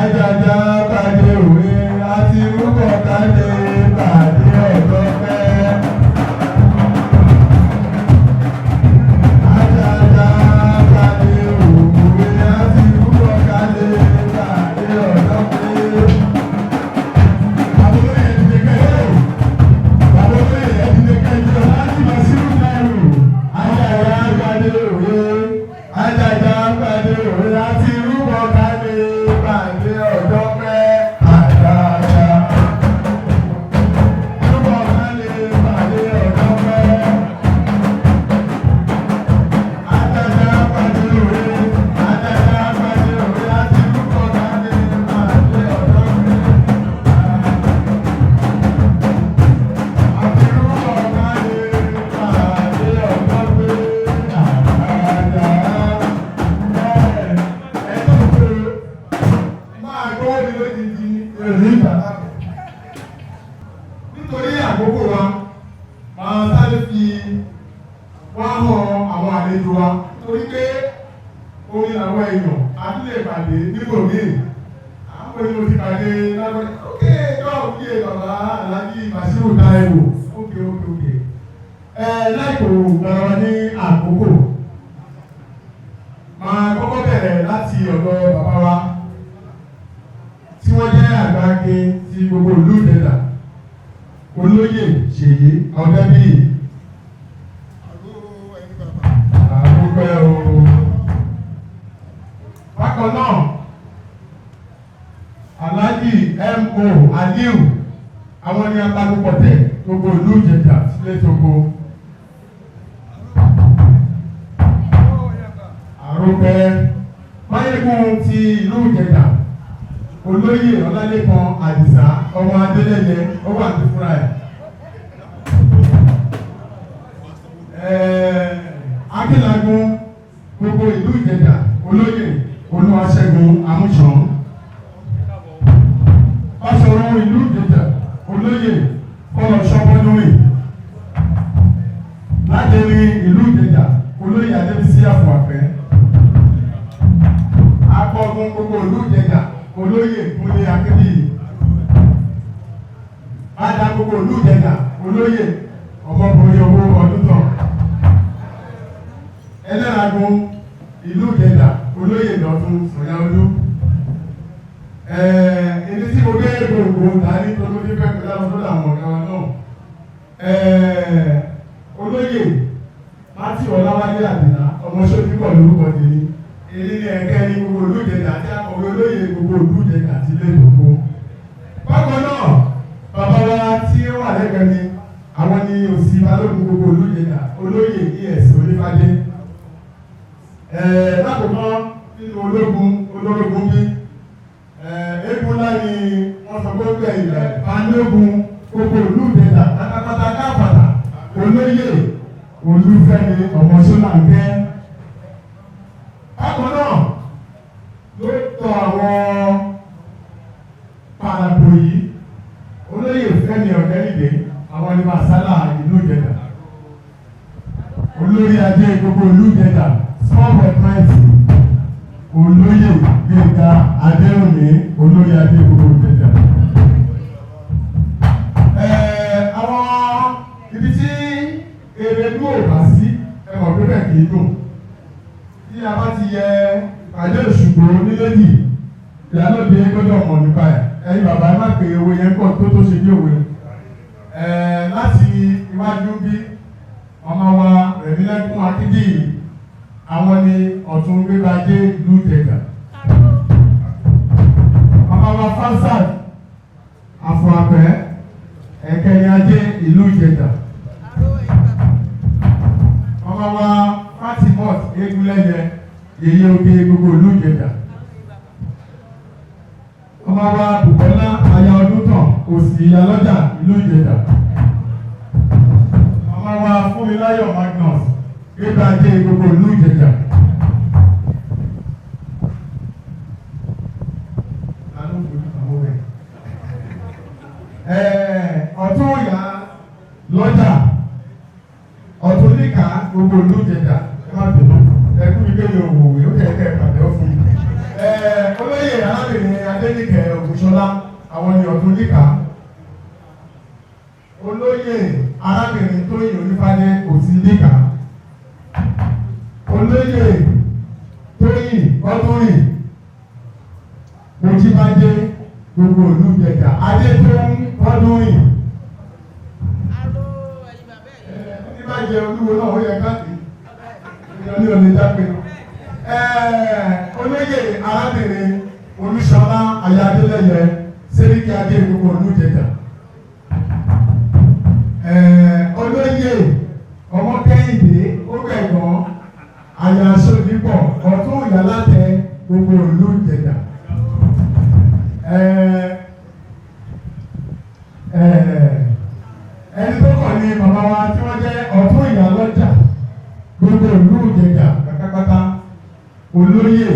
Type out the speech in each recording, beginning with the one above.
Ajaja pàdé òwe àti rúbọ kálé pàdé ọ̀dọ́ pẹ́. Ajaja pàdé òwe àti rúbọ kálé pàdé ọ̀dọ́ pẹ́. Bàbá olóyè ti dé kẹ́ bàbá olóyè ti dé kẹ́ jọ láti Basiru Taiwo. Ajaja pàdé òwe, ajaja pàdé òwe àti rúbọ kálé pàdé ọ̀dọ́ pẹ́. Ajaja rúbọ kálé pàdé ọ̀dọ́ pẹ́. Ajaja pàdé òwe, ajaja pàdé òwe àti rúbọ kálé pàdé ọ̀dọ́ pẹ́. Àti rúbọ kálé pàdé ọ̀dọ́ pẹ́. Ajaja ẹ tó pé máa gbọ́ mi lójijì èrè ìgbà láàbọ̀. Nítorí àkókò wa, máa sáré fi wá hàn àwọn àlejò wa torí pé orin àwọn èèyàn a tún lè pàdé níbòmíì. Àwọn èèyàn ti pàdé lábẹ́. Ok, dọ́ọ̀ kí bàbá Alhaji Basiru Taiwo. Ok. Ẹ láìpò gbára wa ní àkókò. Máa kọ́kọ́ bẹ̀rẹ̀ láti ọ̀dọ̀ bàbá wa tí wọ́n jẹ́ àgbákin ti gbogbo ìlú Ìjẹ̀dà, Olóyè Ṣèyí Ọ̀dẹ́bíyì. Àdúpẹ́ o. Bákan náà, Alhaji M.O. Aliu, àwọn ni atakùpọ̀tẹ̀ gbogbo ìlú Ìjẹ̀dà sílé tóko. Àrùpẹ́ Máyégún ti ìlú Ìjẹ̀dà, Olóyè Ọlálékan Àdìsá ọmọ Adélẹ́yẹ, ó wà ní fúnra ẹ̀. Akínlagun gbogbo ìlú Ìjẹ̀dà, Olóyè Olúwaṣẹ́gun Amúṣàn. Báṣọ̀run ìlú Ìjẹ̀dà, Olóyè Fọlọ́ṣọ́ Bọ́dúnrìn. Ládẹrin ìlú Ìjẹ̀dà, Olóyè Adébísí Àfọ̀àfẹ́. Akọgun gbogbo ìlú Ìjẹ̀dà, Olóyè Kúnlé Akínbíyì. Bàdà gbogbo ìlú Ìjẹ̀dà, Olóyè Ọmọbìnrin Owó Ọdúntàn. Ẹlẹ́ragun ìlú Ìjẹ̀dà, Olóyè Dọ̀tun Sọ̀yàolú. Ẹni tí mo gbé gbòǹgbò dání tó ló fi fẹ́ kọjá lọ sọ́dọ̀ àwọn ọ̀gá wa náà. Olóyè Mátì Ọláwálé Àdìlá ọmọ Ṣódípọ̀ lórúkọ tèmi. Èyí ni ẹ̀kẹ́ ní gbogbo ìlú Ìjẹ̀dà àti akọ̀wé olóyè gbogbo ìlú Ìjẹ̀dà àti ilé ìdókòwò. Bákan náà, bàbá wa tí ó wà lẹ́gbẹ̀ẹ́ mi, àwọn ni òsì balógun gbogbo ìlú Ìjẹ̀dà, Olóyè E.S. Onífádé. Lákòókò nínú ológun olórogún bí eégún ńlá ni wọ́n sọ pé ó gbẹ̀yìn rẹ̀, balógun gbogbo ìlú Ìjẹ̀dà pátápátá káfàtà, Olóyè Olúfẹ́mi ọmọ Ṣọláńkẹ́. Bákan náà ló tọ àwọn parapò yìí, Olóyè Fẹ́mi Ọ̀dẹ́rìndé, àwọn ní masala ìlú Ìjẹ̀dà. Olórí ajé gbogbo ìlú Ìjẹ̀dà, small but mighty, Olóyè Gbénga Adéwùmí, olórí ajé gbogbo Ìjẹ̀dà. Àwọn ibi tí èrèlú ò bá sí, ẹ mọ̀ pé bẹ́ẹ̀ kì í dùn. Tí a bá ti yẹ ìpàdé Òṣùgbò níléjì, ìyálòde gbọ́dọ̀ mọ̀ nípa ẹ̀. Ẹ̀yin bàbá, ẹ má pè owó yẹn pọ̀ tó tó ṣe bí òwe. Láti iwájú bí ọmọ wa Rẹ̀mílẹ́kún Akíndíyì, àwọn ni ọ̀tún gbégbájé ìlú Ìjẹ̀dà. Ọmọ wa Fansad Àfọ̀àpẹ́, ẹ̀kẹrin ajé ìlú Ìjẹ̀dà. Ọmọ wa Fatimot Egunlẹ́yẹ, yèyé oge gbogbo ìlú Ìjẹ̀dà. Ọmọ wa Bùkọ́lá aya Ọdúntàn, òsì ìyálọ́jà ìlú Ìjẹ̀dà. Ọmọ wa Fúnmiláyọ̀ Magnus, gbégbá ajé gbogbo ìlú Ìjẹ̀dà. Ọ̀tún ọ̀yà lọ́jà, ọ̀tún níkà gbogbo ìlú Ìjẹ̀dà, ẹ má bínú, ẹ kú mi kéde òwòwé ó kẹ̀kẹ́ pàdé ó fún mi. Olóyè alábẹ̀dẹ. Arábìnrin Adéníkẹ́ Ògúnṣọlá, àwọn ni ọ̀tún níkà. Olóyè arábìnrin Tóyìn Onífádé òsì níkà. Olóyè Tóyìn Ọdúnrìn Mojíbádé, gbogbo ìlú Ìjẹ̀jà, Adétóun Ọdúnrìn. Ní bá jẹ olúwo náà, ó yẹ káàkiri ní olè jágbe. Olóyè arábìnrin Olúṣọlá Ayádélẹ́yẹ, Sẹ́ríkì Adé, gbogbo ìlú Ìjẹ̀jà. Olóyè Ọmọkẹ́hìndé Ógbẹ̀gbọ́n, aya Sọ́dípọ̀, ọ̀tún ìyálàtẹ, gbogbo ìlú Ìjẹ̀jà. Ẹni tó kàn ní bàbá wa tí wọ́n jẹ́ ọ̀tún ìyálọ́jà, gbogbo ìlú Ìjẹ̀jà pátápátá, olóyè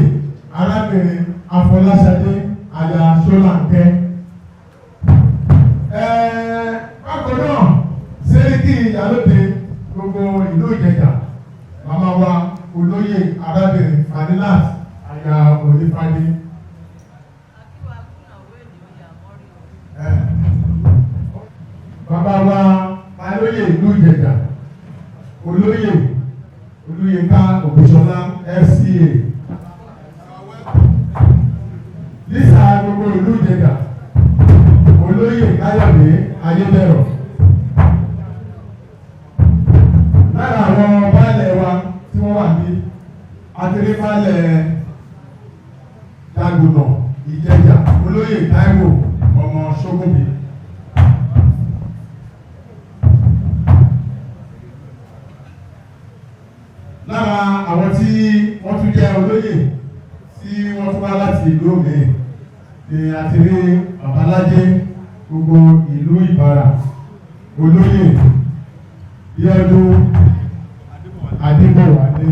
arábìnrin Afọláṣadé aya Ṣọláńkẹ́. Bákan náà, Sẹ́ríkì ìyálóde gbogbo ìlú Ìjẹ̀jà, màmá wa olóyè arábìnrin Fanilat aya Onífádé. Bàbá wa alóyè ìlú Ìjẹ̀jà, olóyè Olúyinká Ògúnṣọlá FCA, lísà gbogbo ìlú Ìjẹ̀jà, olóyè Káyọ̀dé Ayédèrò. Lára àwọn baálẹ̀ wa tí wọ́n wà ní àtẹ̀lé, baálẹ̀ Dàgùnà Ìjẹ̀jà, olóyè Táíwò ọmọ Ṣógúnbí. Lára àwọn tí wọ́n tún jẹ́ olóyè tí wọ́n tún wá láti ìlú míì ni a ti rí Babalájé gbogbo ìlú Ìbàrà, olóyè Bíọ́dún Adébọ̀wálé.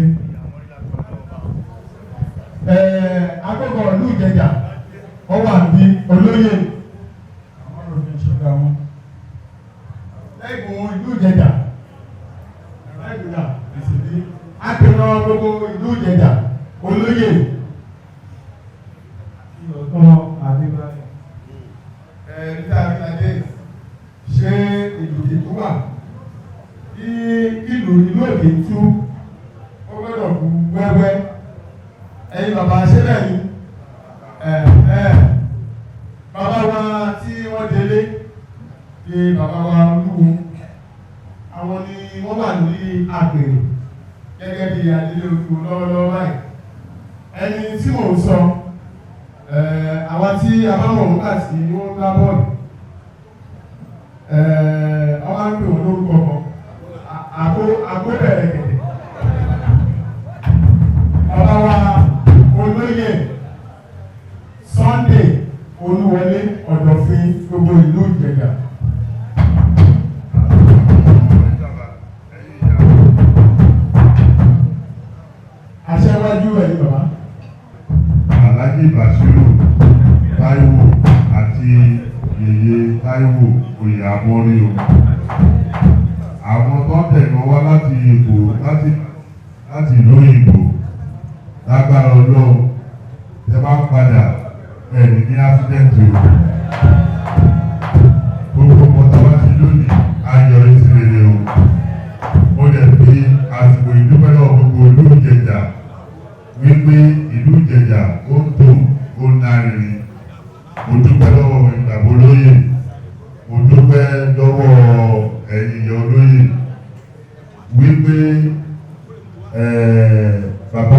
Agbègbè ìlú Ìjẹ̀jà, ó wà ní olóyè lẹ́gùn ìlú Ìjẹ̀jà, lẹ́gùn ìsìnkú apẹ̀rọ gbogbo ìlú Ìjẹ̀jà, olóyè Ọ̀tọ́ Adébáyọ̀. Níta àríkàdé, ṣé ìlú kìí wà bí ìlú ìlú òkè tú, ó gbọ́dọ̀ kú wẹ́wẹ́. Ẹ̀yin bàbá, ṣé bẹ́ẹ̀ ni? Bàbá wa tí wọ́n délé bí bàbá wa olúwo, àwọn ni wọ́n wà lórí àpèrè gẹ́gẹ́ bí adélé olúwo lọ́wọ́lọ́wọ́ báyìí. Ẹni tí mò ń sọ, àwa tí a bá wọ̀n nígbà tí wọ́n ń gbá bọ́ọ̀lù, wọ́n máa ń pè wọ́n lórúkọ kan, àgó àgóbẹ̀rẹ̀ gẹ̀dẹ̀. Bàbá wa olóyè Sunday Olúwọlé Ọ̀dọ̀fin, gbogbo ìlú Ìjẹ̀jà. Aṣẹ́wájú, ẹ̀yin bàbá. Alhaji Bashiru Taiwo àti Yèyé Taiwo oyè amórí o. Àwọn tó ń tẹ̀lé wá láti Èkó, láti ìlú òyìnbó, lágbára Ọlọ́run, tẹ bá ń padà, ẹ̀rì ní accident o. Gbogbo ọmọ tá a bá ti lónìí ayọ̀ sí rere o. Mo dẹ̀ fi àsìkò ìdúpẹ́ lọ́wọ́ gbogbo ìlú Ìjẹ̀jà wípé ìlú Ìjẹ̀jà ó ń tò, ó ń nárinrin. Mo dúpẹ́ lọ́wọ́ ìgbàgbọ́ olóyè, mo dúpẹ́ lọ́wọ́ ẹ̀yin ìyá olóyè wípé bàbá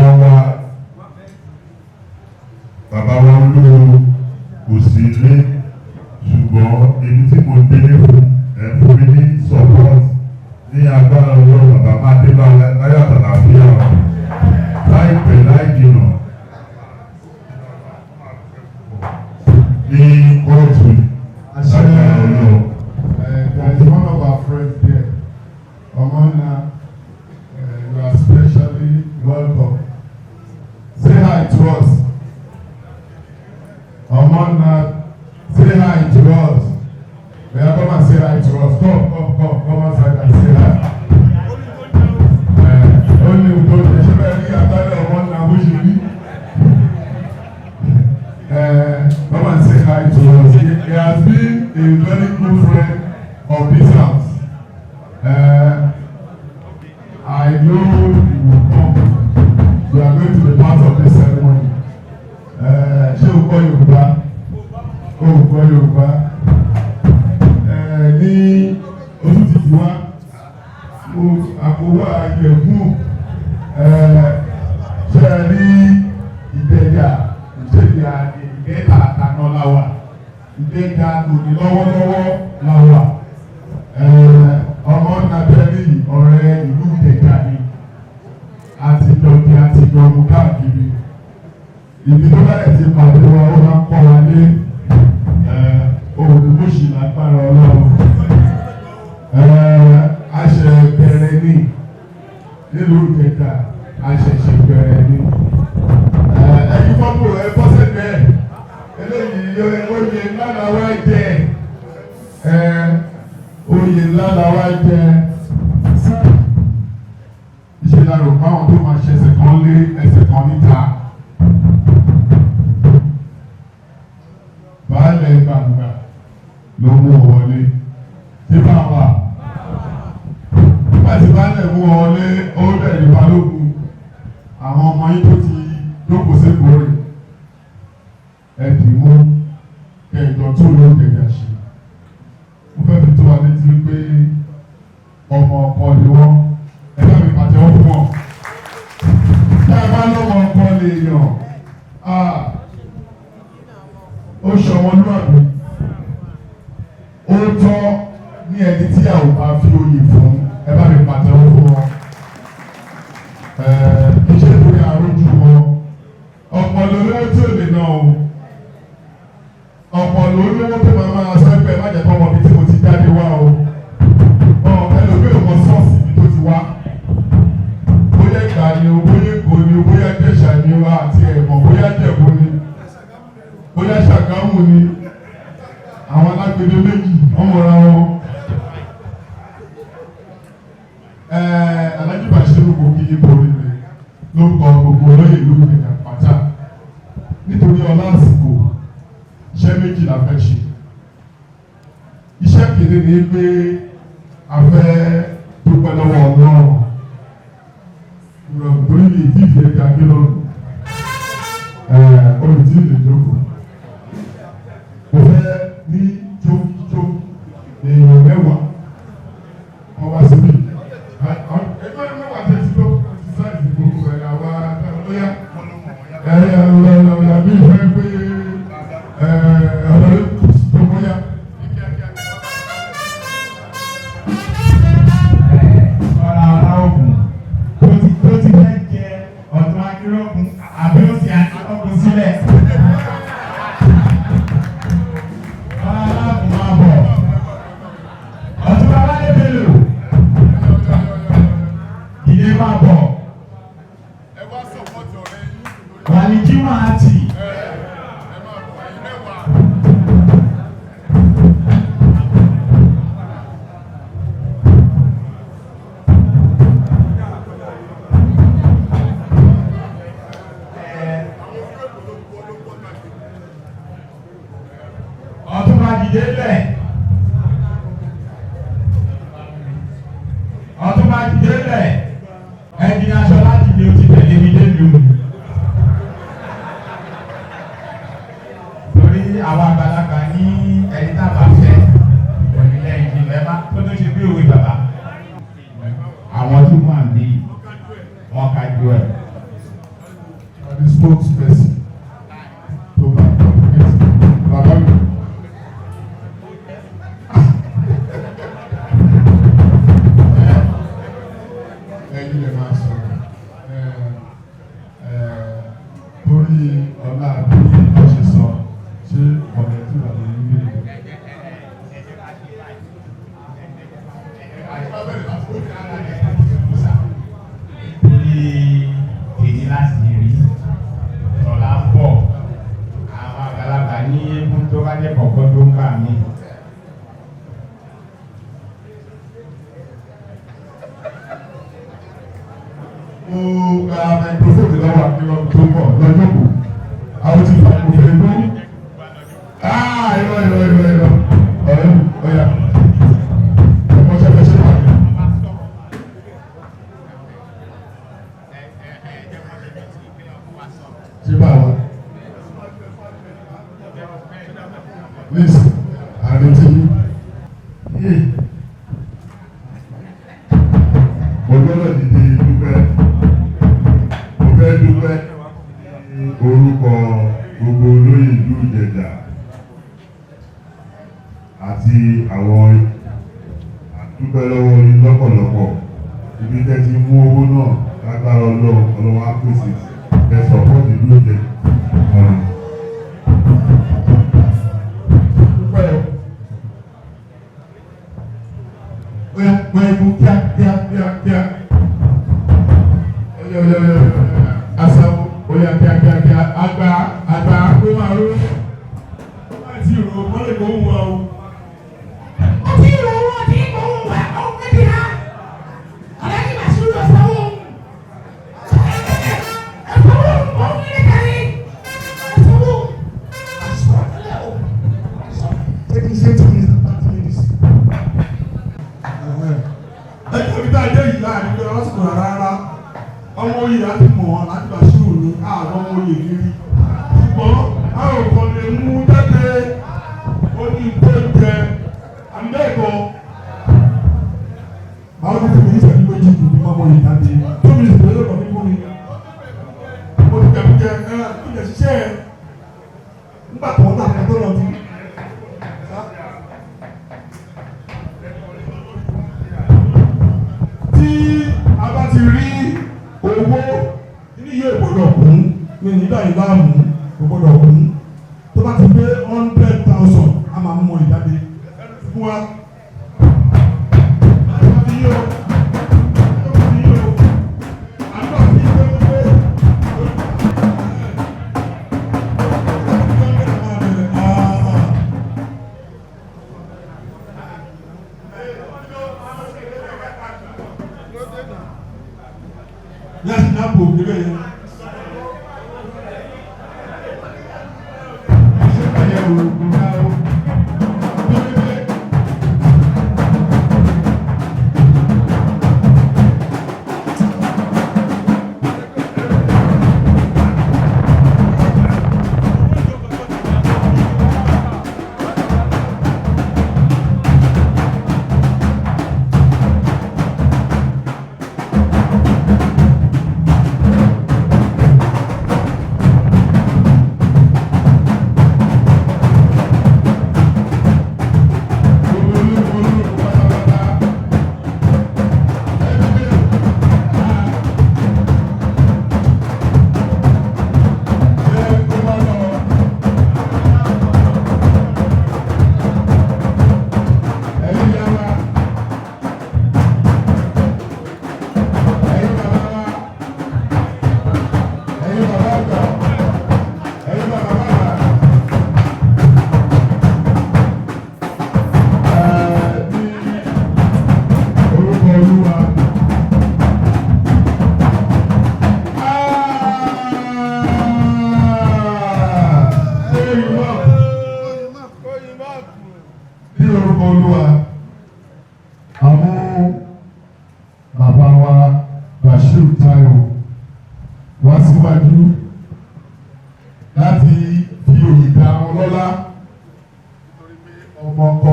wa olúwo kò sí ilé, ṣùgbọ́n èmi tí mo délé fún ẹ̀ fún mi ní support. Ní agbára Ọlọ́run, bàbá máa dé bá láyọ̀ àtàlàfíà láìpẹ́ láì jìnà ní kóòtù, lágbára Ọlọ́run. There is one of our friends there, Omona. You are specially welcome. Say hi to us. Omona. very good friend of this house. I know you will come. You are going to be part of this ceremony. Ṣé o gbọ́ Yorùbá? O gbọ́ Yorùbá? Ní oṣù tìtì wá, àkówá àjẹkù ṣe é rí Ìjẹ̀jà, Ìjẹ̀jà, Ìjẹ̀ta àtàná la wà. Ìjẹ̀jà tòní lọ́wọ́lọ́wọ́ la wà. Ọmọ nàbẹ́rì ọ̀rẹ́ ìlú Ìjẹ̀jà ni àti dọ̀dí àti dọ̀mù káàkiri. Ibi tó bá ti pàdé wa, ó máa ń pọ̀ wá lé òun lágbára Ọlọ́run. A ṣe bẹ̀rẹ̀ ní nílùú Ìjẹ̀jà, a ṣẹ̀ṣẹ̀ bẹ̀rẹ̀ ní. Ẹ̀yin fọ́tò ẹ bọ́ sẹ́gbẹ̀ẹ́ eléyìí. Oyè ńlá la wá jẹ, oyè ńlá la wá jẹ. Ìṣe la rò pé àwọn tó máa ṣe ẹsẹ̀ kan lé ẹsẹ̀ kan níta. Baálẹ̀ gbàngbà ló mú ọ wọlé tí bá wà. Nígbà tí baálẹ̀ mú ọ wọlé, ó bẹ̀rẹ̀ balógun. Àwọn ọmọ yín tó ti jókòó sékòó rè, ẹ dì mú kẹjọ tó ló jẹjà ṣe. Mo fẹ́ fi tó wa létí pé ọmọ ọkọ ni wọ́n. Ẹ bá mi pàtẹ́wọ́ fún wọn. Tá a bá lọ́mọ ọkọ lè yàn, ó ṣọmọlúwàbí, ó tọ́ ní ẹni tí a ò bá fi oyè fún. Ẹ bá mi pàtẹ́wọ́ fún wọn. Iṣẹ́ ìwé àrójú wọn, ọ̀pọ̀ lólówó tí ò lè ná o, ọ̀pọ̀ lólówó tó máa máa sọ pé má jẹ́ kọ́ ọmọ mi tí mo ti jáde wá o. Ọ ẹlòmíì ò mọ sọ́ọ̀sì mi tó ti wá, bóyá Ìgbà ni o, bóyá Èkó ni o, bóyá Jẹ̀ṣà ni o, àti ẹ̀mọ̀, bóyá Jẹ̀bú ni, bóyá Ṣàgámù ni. Àwọn alágbèdè méjì wọ́n mọ̀ra wọn. Alhaji Bashiru, kò kí yín borí rẹ̀ lórúkọ gbogbo olóyè ìlú Ìjẹ̀jà pátá. Nítorí ọlá àsìkò, iṣẹ́ méjì la fẹ́ ṣe. Iṣẹ́ kìíní ni pé a fẹ́ dúpẹ́ lọ́wọ́ Ọlọ́run torí mi ìdí ìfẹ́ ga kí lọ́rùn olùtí lè jókòó. Mo fẹ́ ní jókòó èèyàn 10 wọ́n wá síbí. Ẹgbẹ́ 10 tẹ̀sí tó ti sáìsì gbogbo ẹ̀ àwa lóyá ẹ̀yà lọ́la bí ìfẹ́ pé ọ̀rọ̀ tó bóyá. Ọ̀rọ̀ Aláògùn tó ti fẹ́ jẹ ọ̀tún akérògùn àbí ó sì akérògùn sílẹ̀. Ọ̀rọ̀ Aláògùn máa bọ̀. Ọ̀tún Babálẹ̀ Bello ìdè máa bọ̀. Ẹ wá support ọ̀rẹ́ yín. Wàlí Jimá àti Ẹ máa bọ̀, ẹ̀yin 10. Ọ̀tún bá dìde lẹ̀. Ọ̀tún bá dìde lẹ̀. Ẹnjìnà Ṣọlá dìde, ó ti tẹ̀lé mi délùú. Torí àwọn àgbàlagbà ní ẹni tá a bá fẹ́ òní lẹ́yìn ní ẹ má tó tó ṣe bí òwe bàbá. Àwọn tó wà ní wọn kájú ẹ̀. The spokesperson tó bá communicate bàbá mi. Ẹ̀yin lè máa sọ̀rọ̀ torí ọlá bí wọ́n ṣe sọ, ṣé ọ̀rẹ́ tí bàbá yín gbé lọ. Torí èyí láti rí tọ́lá ń bọ̀, àwọn àgbàlagbà ní eégún tó bá jẹ́ kọ̀ọ̀kan tó ń bà mí. Mo gba microphone lọ́wọ́ akérò tó ń bọ̀ lọ́jọ́ kù àwọn tí fa kò fẹ́ gbó. Irọ́, irọ́, irọ́, irọ́, ọ̀rẹ́. Ṣé bá wa? Please, àrètí yìí. Mo gbọ́dọ̀ dìde dúpẹ́. Mo fẹ́ dúpẹ́ ní orúkọ gbogbo olóyè ìlú Ìjẹ̀jà àti àwọn àdúpẹ́ lọ́wọ́ yín lọ́pọ̀lọpọ̀. Ibi tẹ́ ti mú owó náà, lágbára Ọlọ́run, Ọlọ́run á pèsè ẹ support ìlú Ìjẹ̀jà. Dúpẹ́ o. Ó yá, pẹ́ ikú kíá kíá kíá kíá. Ó yá, ó yá, ó yá, ó yá. Asáwó, ó yá, kíá kíá kíá. Àgbà àgbà kó máa ró. Láti rò ó lè kó wù ọ́ o. Ọtí ìrò owó ọtí ìgbò ohun wà ohun méjì ha. Ọ̀lẹ́ni Bàṣírù ọ̀sánwó. Ẹ̀sánwó ohun nílé kárí. Ẹ̀sánwó. Àṣọ o. Ṣé kí n ṣe 2 minutes and 30 minutes? Ẹjọ́ mi tá a dé yìí láàrin pé ọlọ́sùn rárá rárá. Ọmọ oyè láti mọ̀ ọ́ láti Bàṣírù ní àwọn ọmọ oyè kiri. Ṣùgbọ́n a ò kàn lè mú jáde, ó ní tó jẹ àmì bẹ́ẹ̀ kọ́. Báwo ni fún mi ní ìṣẹ́jú méjì kò ní ọmọ oyè jáde? 2 minutes ló lọ́kọ̀ fún mi. Mo ti jẹun jẹ ẹ ẹ ṣiṣẹ́ ẹ. Nígbà tó ń dàgbà tó lọ ti. Tí a bá ti rí owó ní yóò gbọ́dọ̀ kún ní nígbà yìí láàmú kò gbọ́dọ̀ kún, tó bá ti pé 100,000, a máa mú ìjáde fún wa. Yes, now, níbẹ̀ yẹn. Ṣé bẹ̀yẹ̀ o, kò dá o. Pélébé. Gbogbo ológun ológun pátápátá. Ẹgbẹ́ ẹ kó má lọ. Ẹ̀yin ìyá wa. Ẹ̀yin bàbá wa. Ẹ̀yin bàbá àgbà. Ẹ̀yin bàbá bàbá. Ní orúkọ Olúwa. Ní orúkọ Olúwa, àwọn bàbá wa Bashir Taiwo wá síwájú láti fi òye dá wọn lọ́lá ọmọ ọkọ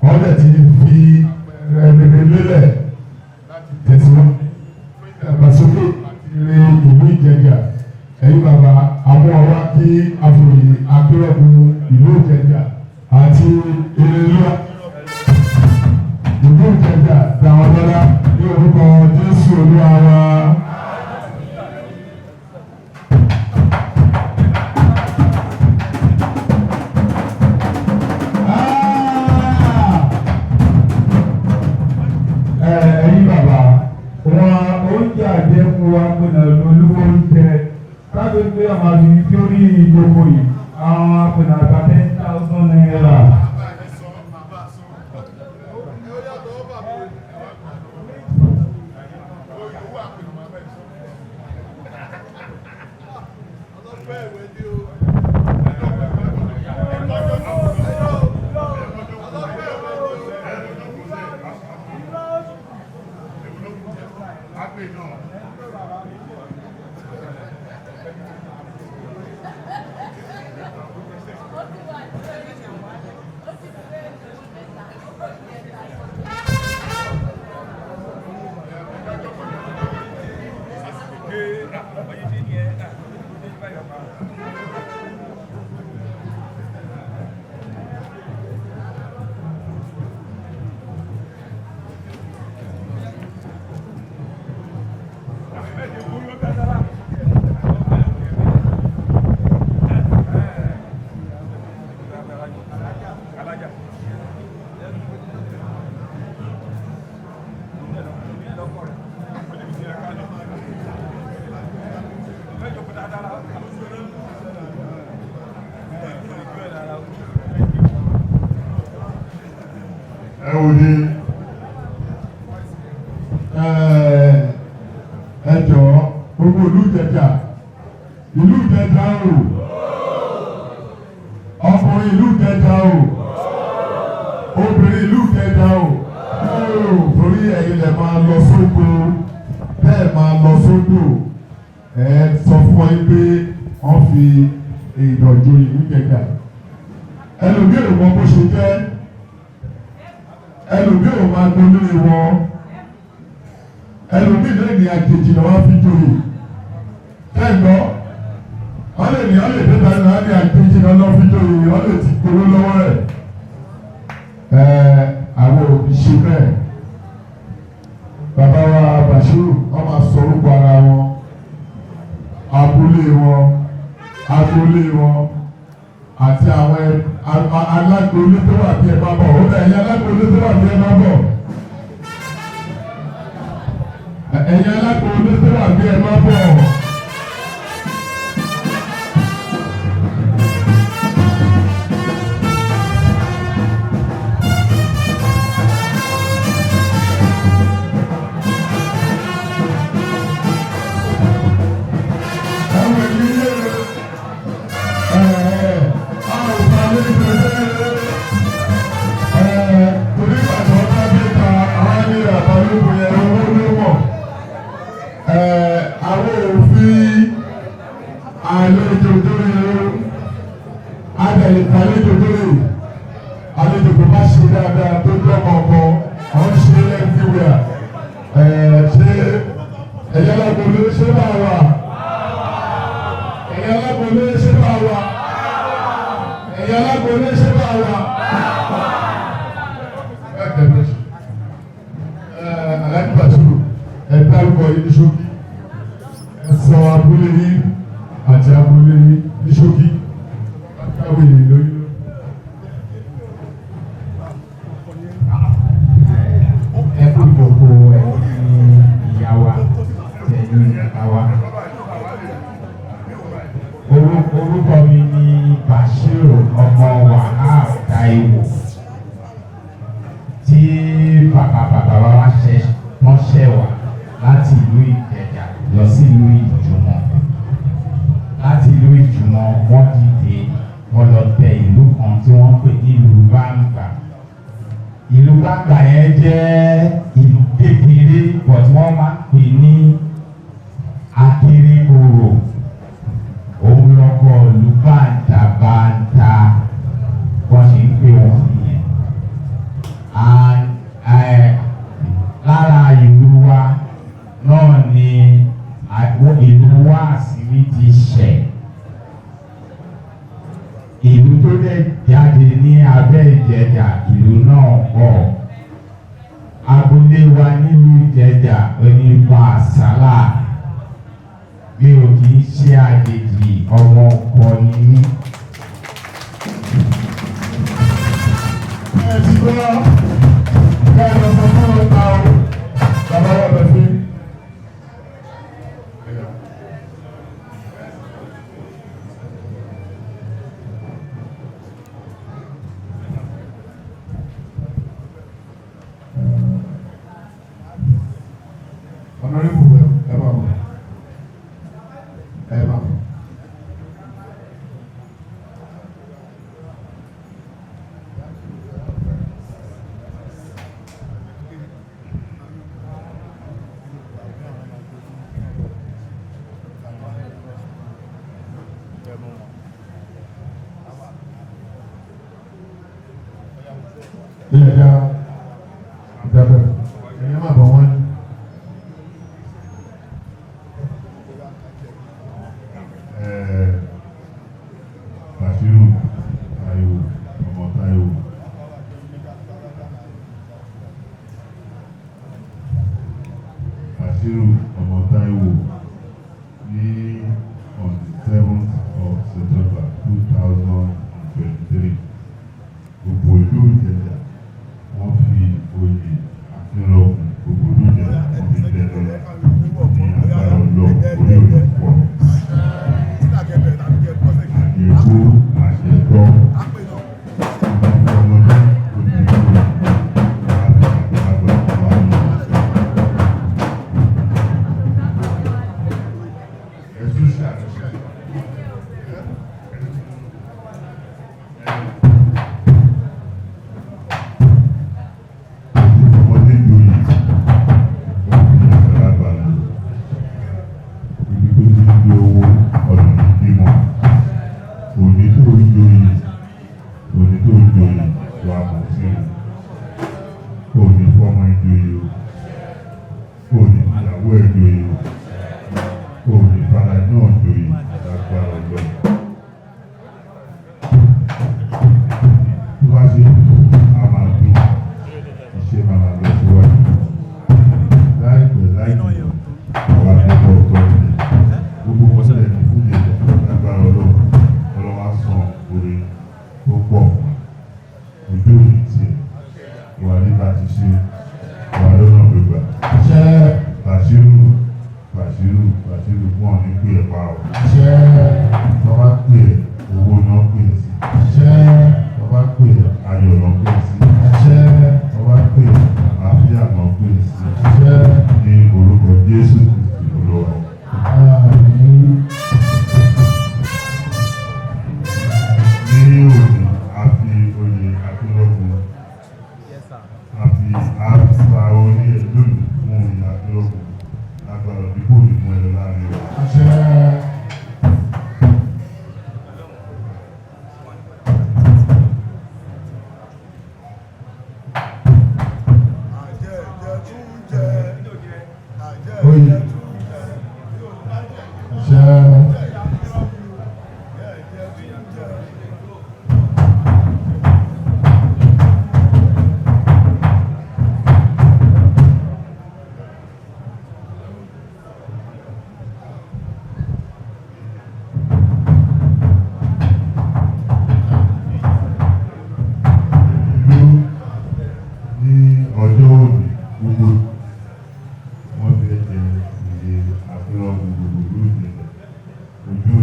wọ́n dẹ̀ ti fi àpẹẹrẹ rere lélẹ̀ láti tẹ̀síwájú ìdàgbàsókè àti rere ìlú Ìjẹ̀jà. Ẹ̀yin bàbá, àwọn ọ̀rọ̀ kí àfòyè akérògùn ìlú Ìjẹ̀jà àti erelúwa ìlú Ìjẹ̀jà dàwọn lọ́lá ní orúkọ Jésù Olúwa wa. Ẹ̀yin bàbá wọn, oúnjẹ àjẹkù wa pinnu olúwo oúnjẹ káàdé pé àwọn àbí lórí ìjókòó yìí, àwọn apẹ̀nà àgbà ₦10,000. Ẹ wò ní Ẹ jọ̀ọ́, gbogbo ìlú Ìjẹ̀jà, ìlú Ìjẹ̀jà o, ọkùnrin ìlú Ìjẹ̀jà o, obìnrin ìlú Ìjẹ̀jà o, torí ẹ̀yin lè máa lọ sóko, bẹ́ẹ̀ máa lọ sódò. Ẹ sọ fún ọ pé wọ́n fi ìdọ̀jọ́ ìlú Ìjẹ̀jà. Ẹlòmíì ò mọ bó ṣe jẹ́, ẹlòmíì ò máa gbólé wọn, ẹlòmíì lè ní àjèjì lọ́wọ́ fi joyè. Kẹ́ńdọ́ wọ́n lè ní, wọ́n lè dé tani, wọ́n ní àjèjì lọ́wọ́ fi joyè, wọ́n lè ti gbowó lọ́wọ́ rẹ̀. Ẹ àwọn òbí ṣe bẹ́ẹ̀. Bàbá wa Bashiru, wọ́n máa sọ orúkọ ara wọn, abúlé wọn, agboolé wọn àti àwọn alágboolé tó wà bí. Ẹ máa bọ̀. Ó dẹ̀, ẹ̀yin alágboolé tó wà bí, ẹ máa bọ̀. Ẹ̀yin alágboolé tó wà bí, ẹ máa bọ̀. Àwọn ìdílé ẹ̀ àwọn òfin ẹ̀ torí pàtó ọ̀tá bí ta àwọn ní àbálòpọ̀ yẹn, owó ló mọ̀. Àwọn òfin àlejò tó yẹ adẹ̀lẹ̀ àlejò tó yẹ, àlejò tó bá ṣe dáadáa, tó jọmọ ọkọ àwọn ṣe everywhere. Ṣé ẹ̀yẹ́ lágbo ṣé bá wà? Ẹ̀yin alágbolé, ṣé bá wà? Ẹ̀yin alágbolé, ṣé bá wà? Ẹ tẹ̀lé ẹ. Alhaji Bashiru, ẹ dárúkọ yín ní ṣókí, ẹ sọ abúlé yín àti abúlé yín ní ṣókí káwé yìí lórí. Ẹ kú ìjókòó, ẹ̀yin ìyá wa, ẹ̀yin bàbá wa. Orúkọ mi ni Bashiru ọmọ Wahab Taiwo, tí bàbá bàbá wa ṣe wọ́n ṣẹ̀ wá láti ìlú Ìjẹ̀jà lọ sí ìlú Ìjùmọ̀. Láti ìlú Ìjùmọ̀, wọ́n dìde, wọ́n lọ tẹ ìlú kan tí wọ́n pè ní ìlú Báńgbà. Ìlú Báńgbà yẹn jẹ́ ìlú kékeré, but wọ́n máa ń pè ní Akérèkòrò. Òun lọkọ ìlú bàǹtàbàǹtà, wọ́n ṣe ń pè wọ́n nìyẹn. And lára ìlú wa náà ni ìlú wa àsìrí ti ṣẹ̀. Ìlú tó dẹ̀ jáde ní abẹ́ Ìjẹ̀jà, ìlú náà pọ̀. Agboolé wa nílùú Ìjẹ̀jà onípa àsálà. Mi ò kì í ṣe àjèjì, ọmọ ọkọ ni mí. Ẹ ti gbọ́, ká ẹ lọ sọ fún ọ̀tá o. Bàbá wa bẹ̀ fún. Honorable, ẹ máa bọ̀, ẹ máa bọ̀. Bàṣírù, Bàṣírù, wọn ò ní pè é pa o. Àṣẹ. Wọ́n bá pè é, owó náà pè é sí. Àṣẹ. Wọ́n bá pè é, ayọ̀ náà pè é sí. Àṣẹ. Wọ́n bá pè é, àlàáfíà náà pè é sí. Àṣẹ. Ní orúkọ Jésù Kristi Olúwa. Àmín. Ní òní, a fi oyè Akínrọ́gùn, a fi àṣà orí ẹ̀ lónìí fún oyè Akínrọ́gùn lágbára bí kò ní mú ẹ lọ láàrin wa. Àṣẹ. Oyè. Àṣẹ. Ìlú ní ọjọ́ òní, gbogbo wọ́n fẹ́ jẹ oyè Akínrọ́gùn gbogbo ìlú Ìjẹ̀ṣà. Ojú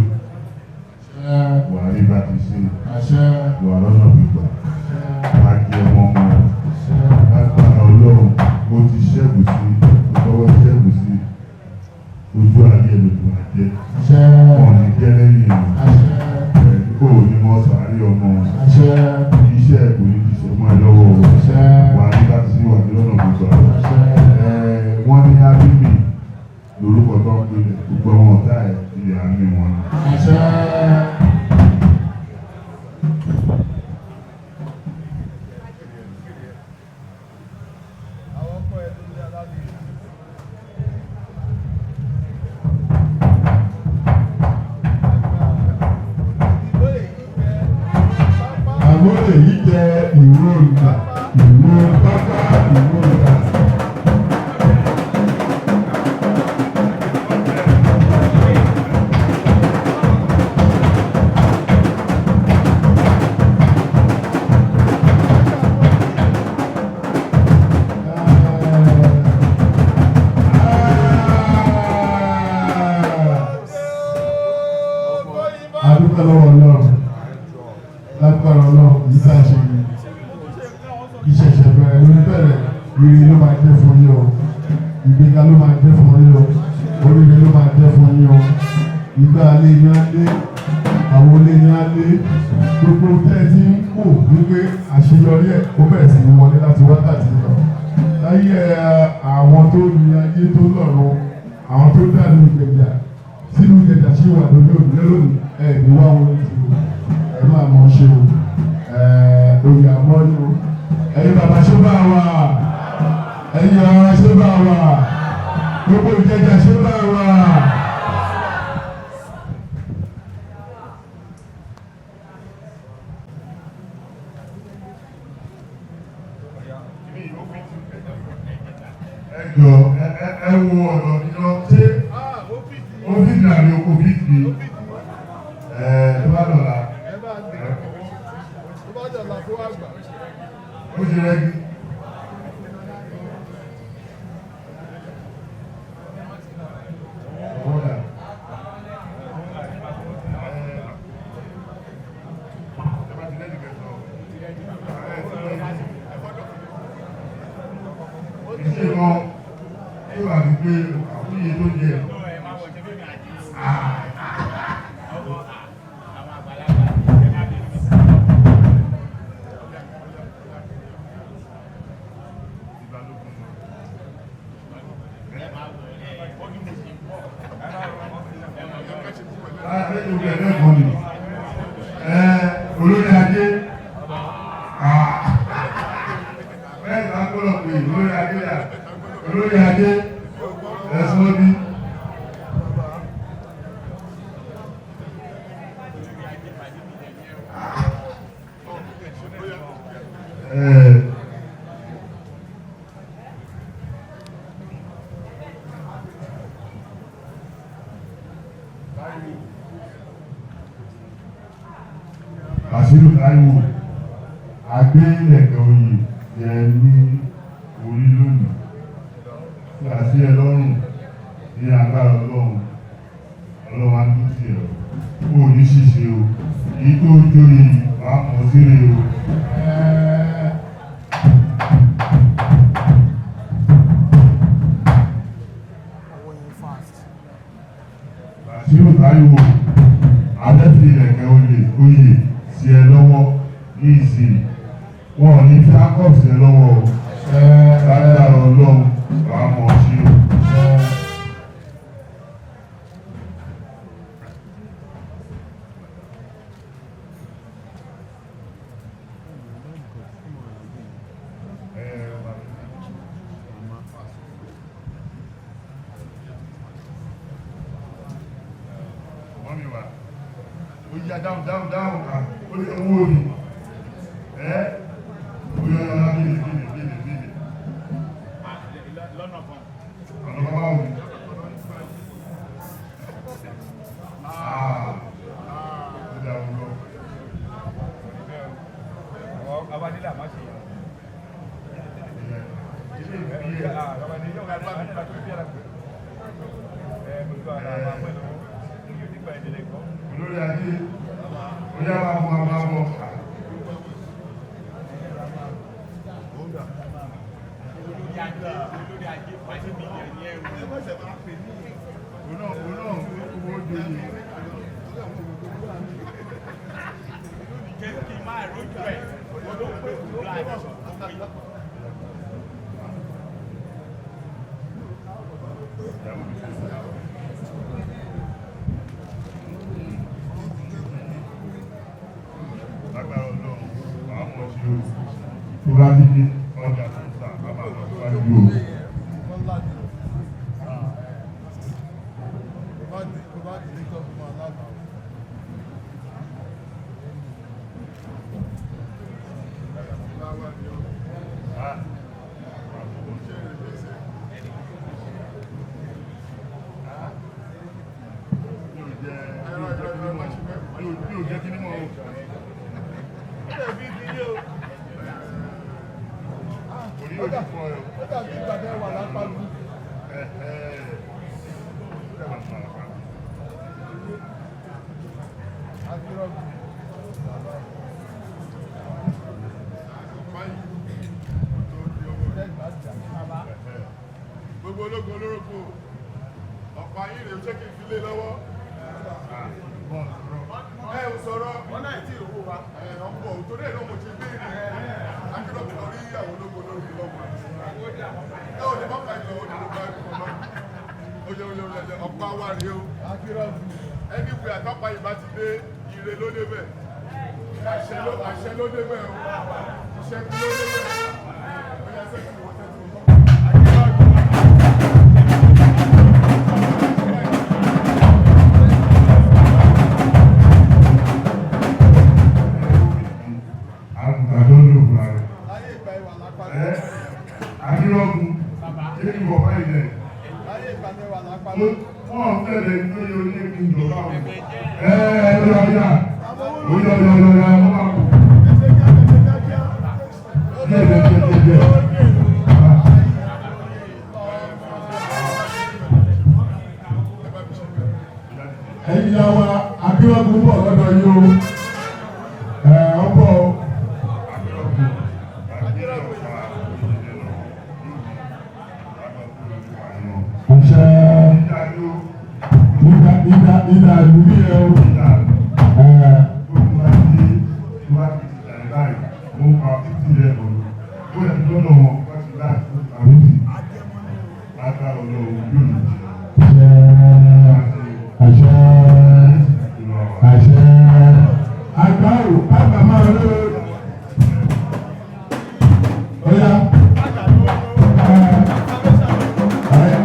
Àṣẹ. Buhari bá ti ṣe Àṣẹ. wà lọ́nà gbígbà. Àṣẹ. Wá jẹ wọn mọ́. Àṣẹ. Lágbára Ọlọ́run, ó ti ṣẹ́gun sí, ó tọwọ́ ṣẹ́gun sí. Ojú ayé lójú àjẹ́. Àṣẹ. Wọn ní jẹ́ lẹ́yìn ìlú. Àṣẹ. Kò ní mọ́ sàárè ọmọ. Àṣẹ. Iṣẹ́ kò ní ti ṣe mọ́ ẹ lọ́wọ́ o. Àṣẹ. Buhari bá ti ṣe wà ní lọ́nà gbígbà. Àṣẹ. Wọ́n ní Ábímì lórúkọ tó ń pè é, gbogbo àwọn ọ̀tá ẹ̀ ilẹ̀ àmì wọn ni. Àṣẹ. Àwọn èyí jẹ ìwé olùkà, ìwé pápá, ìwé olùkà. Adúpẹ́ lọ́wọ́ Ọlọ́run, lágbára Ọlọ́run, yìí tá a ṣe yìí, ìṣẹ̀ṣẹ̀ bẹ̀rẹ̀ ló ń bẹ̀rẹ̀, ire ló máa jẹ́ fún yín o, ìgbéga ló máa jẹ́ fún yín o, oríire ló máa jẹ́ fún yín o, ìgbà alẹ́ yín á lé, àwọn olé yín á lé, gbogbo tẹ́ ẹ ti ń kó wípé àṣeyọrí ẹ̀ ó bẹ̀rẹ̀ sí í wọlé láti wákàtí lọ. Láyé àwọn tó ní ayé tó lọ́run, àwọn tó dà ní Ìjẹ̀jà, sínú Ìjẹ̀jà ṣì wà lórí òrùlé lónìí, ẹ̀ ní wá wọn ti o, ẹ máa mọ̀ ṣe o, oyè àmọ́ ni o. Ẹ̀yin bàbá ṣé bá wà, ẹ̀yin ọ̀rọ̀ ṣé bá wà, gbogbo Ìjẹ̀jà ṣé bá wà. Ẹ jọ, ẹ wo ọ̀nà mi lọ, ṣé ó fi dàbí oko fífi ẹ tó bá dọ̀la ó ṣe rẹ́gí. Ọwọ́ dà. Ẹ bá ti lẹ́nu kẹsàn-án. Ẹ ti rẹ́gí. Ìṣe kan tí wàá fi gbé àwúyẹ tó jẹ. Olórí ajé, bẹ́ẹ̀ ni a gbọ́dọ̀ pé olórí ajé yà, olórí ajé ẹ̀sùn òbí. Bàṣírù Táíwò, agbé ìlẹ̀kẹ̀ oyè yẹ ní orí lónìí, tí a sí ẹ lọ́rùn, Ní agbára Ọlọ́run, Ọlọ́run á dún sí ẹ̀ o. Ò ní ṣìṣe o. Èyí tó jóye wàá mọ̀ síre o. Bàṣírù Táíwò, abẹ́fi ìrẹ̀kẹ̀ oyè oyè sí ẹ lọ́wọ́ ní ìsìn. Wọn ò ní fi ákọ̀f sí ẹ lọ́wọ́ o. Lágbára Ọlọ́run, wàá mọ̀ sí o. Mọ́mí wa, ó yá dáhùn dáhùn dáhùn à, ó lè owó mi. Ẹ́ ó yá yá bílè bílè bílè bílè. Lọ́nà kan. Ọ̀nà bàbá wò. Ah, ó dà wọ́n lọ. Abadílà má ṣe yẹn. Ilé ìfìyè. Olórí ajé, ó yá máa mú àwọn abọ́. Òun náà òun náà owó joyè. Lágbára Ọlọ́run, wàá mọ̀ sí o. Tó bá ti di ọjà tó ń tà, a máa lọ síwájú o. Ah. Mi ò jẹ́ mi ò jẹ́ kí ni mọ̀ o. Orí ò ní fọ́ ẹ o. Ẹ ẹ́ ó dàgbà fún àlàfà. Gbogbo ológun olórúkọ ọ̀pá yín rèé, ṣé kí n fi lé lọ́wọ́? Ẹ ò sọ̀rọ̀ wọn náà tí ìwò wa ẹ ọ̀pọ̀ torí ẹ̀ náà mo ti béèrè akéròkè lọ rí àwọn ológun olórúkọ lọ́wọ́. Ẹ ò lè má pa ìlọ òní ló bá ẹ kọ́ lọ. Oyè oyè oyè, ọ̀pá wa rèé o. Ẹni wí àtọ́pá ìbá ti dé, ire ló débẹ̀, àṣẹ ló àṣẹ ló débẹ̀ o, ìṣẹ́gun ló débẹ̀. Oyè sẹ́kù wọ́n sẹ́kù wọ́n. Àgùntàn tó ń lò fúnra rẹ̀. Ẹ́ Akírọ́gùn, ṣé kí wọ́n bá ilẹ̀? Wọ́n tẹ̀lé lórí orí kí n jọba wọn. Ẹ ẹ lọ́yà yà, ó yọ yọ yọ yọ, wọ́n máa kú. Díẹ̀ díẹ̀ díẹ̀ díẹ̀ díẹ̀. Ẹ̀yin ya wa, akérògùn bọ̀ lọ́dọ̀ yìí o. Ẹ̀ ọ́ bọ̀ o. Akírọ́gùn, àti ọ̀pá ìdílé lọ. Àṣẹ. Ìjà ló Ìdá ìdá ìdá ìlú ní ẹ o. ìjà. Ẹ̀ àṣẹ, àṣẹ, àṣẹ. Àgbà ò àgbà máa lọ. Ọ̀ya. Ẹ̀ ẹ̀.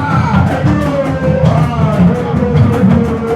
Ah, ẹ dúró. Ah, dúró, dúró, dúró.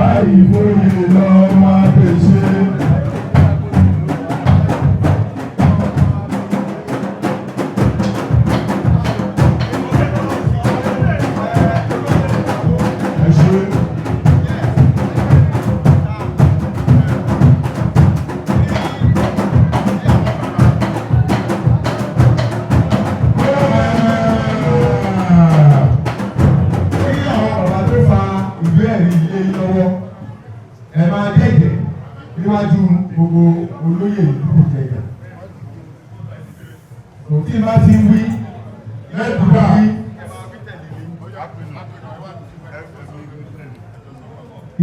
Bàbá ìfòyè lọ́mọ àpèṣe. Ẹ ṣé. Kí àwọn bàbá tó fa ìwé ẹ̀rí ilé yín lọ́wọ́, ẹ máa dẹ̀jẹ̀ níwájú gbogbo olóyè ìlú Ìjẹ̀jà. Kò tí bá ti wí lẹ́kùnrin wí.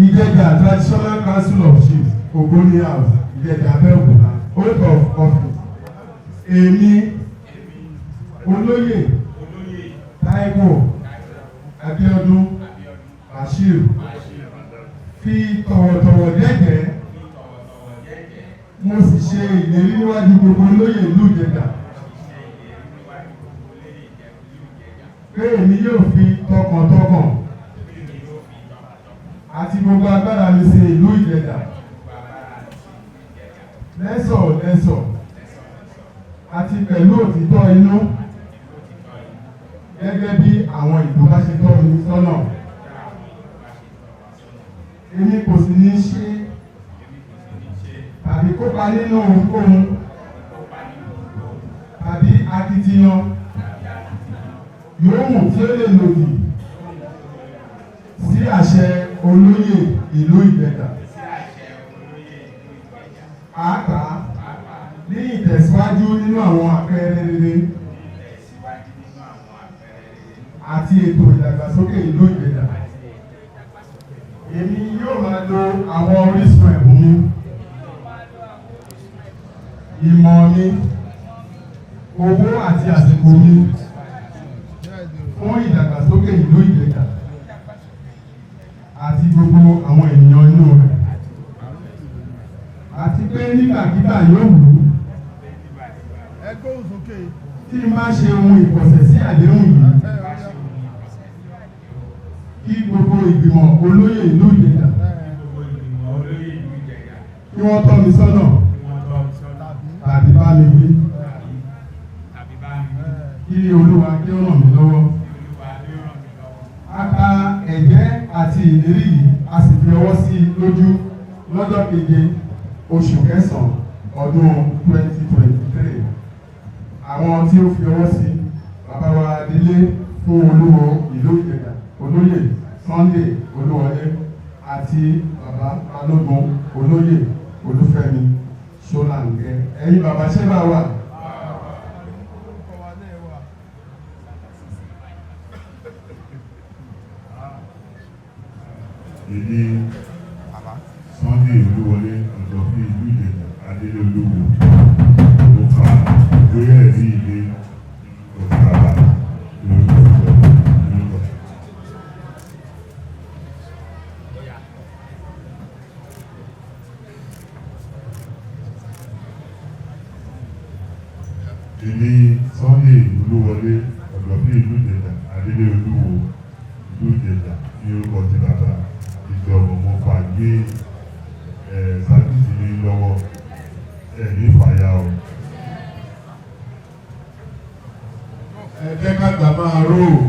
Ìjẹ̀jà Traditional Council of Chiefs, Ògbóni House, Ìjẹ̀jà, Abẹ́òkúta, oath of office. Èmi, olóyè Táíwò Abíọ́dún Bashir, fi tọ̀wọ̀tọ̀wọ̀ jẹ́jẹ́, mo sì ṣe ìlérí níwájú gbogbo olóyè ìlú Ìjẹ̀jà pé èmi yóò fi tọkàntọkàn àti gbogbo agbára mi ṣe ìlú Ìjẹ̀jà lẹ́sọ̀lẹ́sọ̀ àti pẹ̀lú òtítọ́ inú, gẹ́gẹ́ bí àwọn ìlú bá ṣe tọ́ mi sọ́nà. Èmi kò sì ní ṣe tàbí kópa nínú ohunkóhun tàbí akitiyan yòówù tí ó lè lòdì sí àṣẹ olóyè ìlú Ìjẹ̀jà, pàápàá ní ìtẹ̀síwájú nínú àwọn àpẹẹrẹ rere àti ètò ìdàgbàsókè ìlú Ìjẹ̀jà. Èmi yóò máa lo àwọn orísun ẹ̀bùn mi, ìmọ̀ mi, owó àti àsìkò mi fún ìdàgbàsókè ìlú Ìjẹ̀jà àti gbogbo àwọn ènìyàn inú rẹ̀, àti pé nígbàkigbà yóò wù ú tí n bá ṣe ohun ìkọ̀sẹ̀ sí àdéhùn yìí, kí gbogbo ìgbìmọ̀ olóyè ìlú Ìjẹ̀jà kí wọ́n tọ́ mi sọ́nà tàbí bá mi wí. Kí Olúwa kí ó ràn mí lọ́wọ́. A ka ẹ̀jẹ́ àti ìlérí yìí, a sì fi ọwọ́ sí i lójú lọ́jọ́ 7 oṣù kẹsàn-án ọdún 2023. Àwọn tí ó fi ọwọ́ sí: bàbá wa Délé fún Olúwo ìlú Ìjẹ̀jà, Olóyè Sunday Olúwọlé, àti bàbá Balógun, Olóyè Olúfẹ́mi Ṣọláńkẹ́. Ẹ̀yin bàbá, ṣé bá wà? Èmi, Sunday Olúwọlé, Ọ̀dọ̀fin ìlú Ìjẹ̀jà, Adélé Olúwo, mo ka ìwé ẹ̀rí ilé ọ̀tàlá lórúkọ lórúkọ. Èmi, Sunday Olúwọlé, Ọ̀dọ̀fin ìlú Ìjẹ̀jà, Adélé Olúwo ìlú Ìjẹ̀jà, ní orúkọ ti bàbá ìjọba, mo fà gbé ẹ̀ sábìsì ní lọ́wọ́ ẹ̀ ní fàyà o. Ẹ jẹ́ ká gbà máa ró o.